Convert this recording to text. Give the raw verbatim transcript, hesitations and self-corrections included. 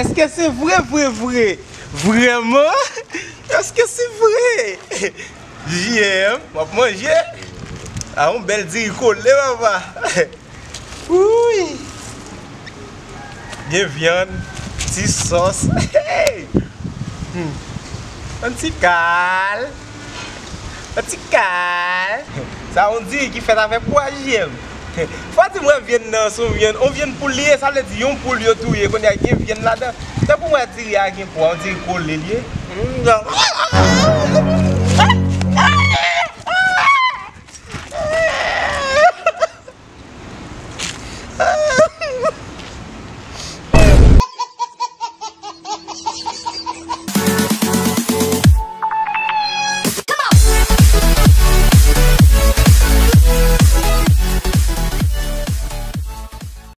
Èske se vre, vre, vre? Vrèman? Èske se vre? J M, w ap manje? A, yon bèl diri kole, papa. Wouy! Gen vyann, ti sòs. Hey! Hmm. Yon ti kal. Yon ti kal. Sa yon diri ki fèt avèk pwa, J M. Fò di mwen vyann nan se yon vyann, yon vyann poul li ye, sa vle di yon poul yo touye, kounye a gen vyann ladan. Tankou mwen diri a gen pwa, yon diri kole li ye. Hmm, non.